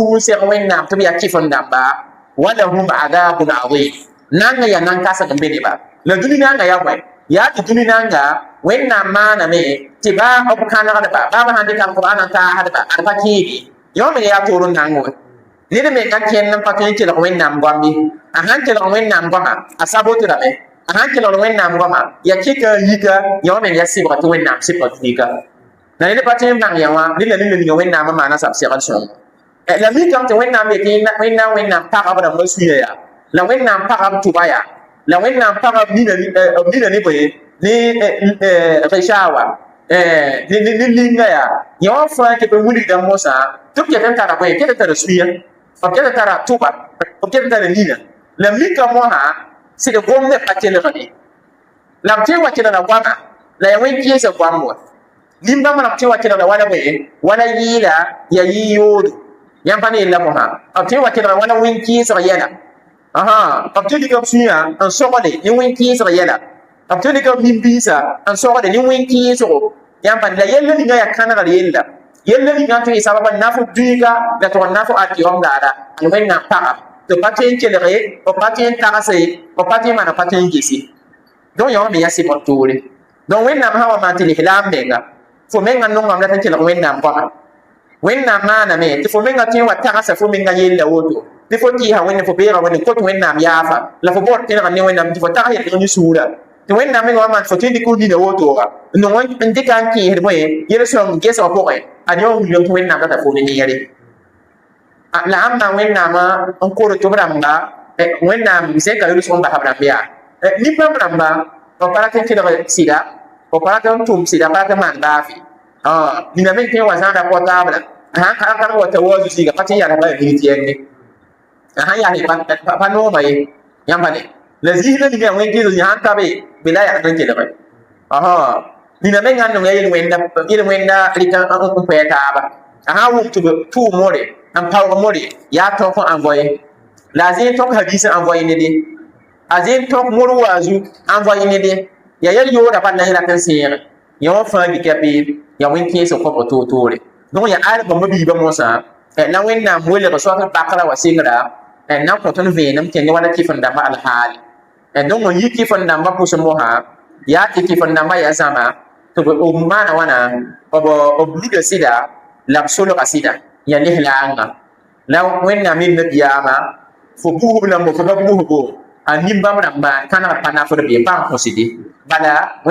Pʋʋsg Wẽnnaam tɩ b yaa kɩf-n-dãmba, walahum adabun azim, nanga yaa nan-kãseng n be neba. La dũni naanga yaa bõe? Yaa tɩ dũni nanga Wẽnnaam maaname tɩ baa b kãnegdba, baa b sãn dɩk alqur'an n taasdba, ad pa kẽede. Yõ me yaa toor n nang wã. Ned menga kẽnd n pa tõe n kelg Wẽnnaam goam ye. A sãn kelg Wẽnnaam goama, a sabotdame. A sãn kelgd Wẽnnaam goama, yaa kɩka n yika. Yõ me yaa sɩbga tɩ Wẽnnaam sɩbga dũnika. La ned pa tõe n bãng yã wã, ned la ned ninga Wẽnnaam n maana sab segl sõngo. La mikame tɩ Wẽnnaam yetɩ Wẽnnaam, Wẽnnaam pagb rãmbã sũyã yaa, la Wẽnnaam pagb tʋba yaa, la Wẽnnaam pagb nina, b nina ne bõe, ne rishawa, ne linga yaa. Yã wã fãa ket n wilgda mosã tɩ b ket n tara bõe, ket n tara sũyã, b ket n tara tʋba, b ket n tara nina. La mika mosã sɩd gomdã pa kelgde, la b tõe n wa kelgda goama la yaa wẽn-kẽesã goam wa. Nin-bãmb rãmb tõe n wa kelgda wala bõe, wala yɩɩla yaa yɩ-yoodo. Yãmb pa ne yella mosã, b tõe n wa kelgda wala wẽn-kẽesg yɛla. B tõe dɩka b sũyã n sogle ne wẽn-kẽesg yɛla, b tõe dɩka b nin-biisã n sogde ne wẽn-kẽesgo. Yãmb pa la yella ninga yaa kãnegr yella, yella ninga n tõe n sabab n naf dũiga la tʋg n naf alkiyom daara. Al Wẽnnaam pagam tɩ b pa tõe n kelge, b pa tõe n tagse, b pa tõe n maan, b pa tõe n gese. Donc yã wã me yaa sɩbg toore. Donc Wẽnnaam sã wa maan tɩ lislaam menga, fo menga nongame la tɩ n kelg Wẽnnaam goama. Wẽnnaam maaname tɩ fo menga tõe n wa tagsa fo menga yella woto, tɩ fo kɩɩsa Wẽnde, fo beega Wẽnde, kot Wẽnnaam yaafa, la fo baood tẽnegr ne Wẽnnaam, tɩ fo tags yelg ne sũurã, tɩ Wẽnnaam menga wa maan tɩ fo tõe n dɩk f nina wotoga n nong n dɩka n kẽesd bõe, yel-sõng gesg pʋgẽ. Ad yã wã wilgame tɩ Wẽnnaam data fo ne neere. La ãmb maan Wẽnnaamã n kor tɩ b rãmba, Wẽnnaam zẽka yʋlsg n bas b rãmb yaa nin-bãmb rãmba, b pa rat n kelg sɩda, b pa rat n tʋm sɩda, pa rat n maan baafe. Nina me tõe n wa zãada portable, a sãn karem wa ta wa zu, pa tõe n yals ba minit yɛnge, a sãn yals pa nooma ye. Yãmb pa ne la zĩisda ninga yaa wẽn-kɩɩsg sãn ka be be la yaa n kelge. Nina menga n nonga yel-wẽnda, yel-wẽnda rɩk n koɛɛ taaba. A sãn wʋm tɩ b tʋʋ more n paoog more, yaa tõk n envoye, la a zẽen tõk hadis n envoye nede, a zẽen tõk mor waazu envoye nede, yaa yɛl yooda bal la yẽ rat n sẽege. Yã wã fãa dɩka be yaa wẽn-kẽesg kõbg toor-toore. Donc yaa al bãmba biibã mosã la Wẽnnaam welg soab bakra wa sengra n na n kõ tõnd vẽenem kẽnd wala kɩf-n-dãmbã alhaali. Donc n yi kɩf-n-dãmbã pʋsẽ mosã, yaa tɩ kɩf-n-dãmbã yaa zãma tɩ b maana wãna, b luda sɩda la b solga sɩda yaa lislaangã. La Wẽnnaam yel nabiyaamã fo buusb lamba, fo ba buusbo a nin-bãmb rãmbã kãnegd pa nafd be pa n kõsde bala.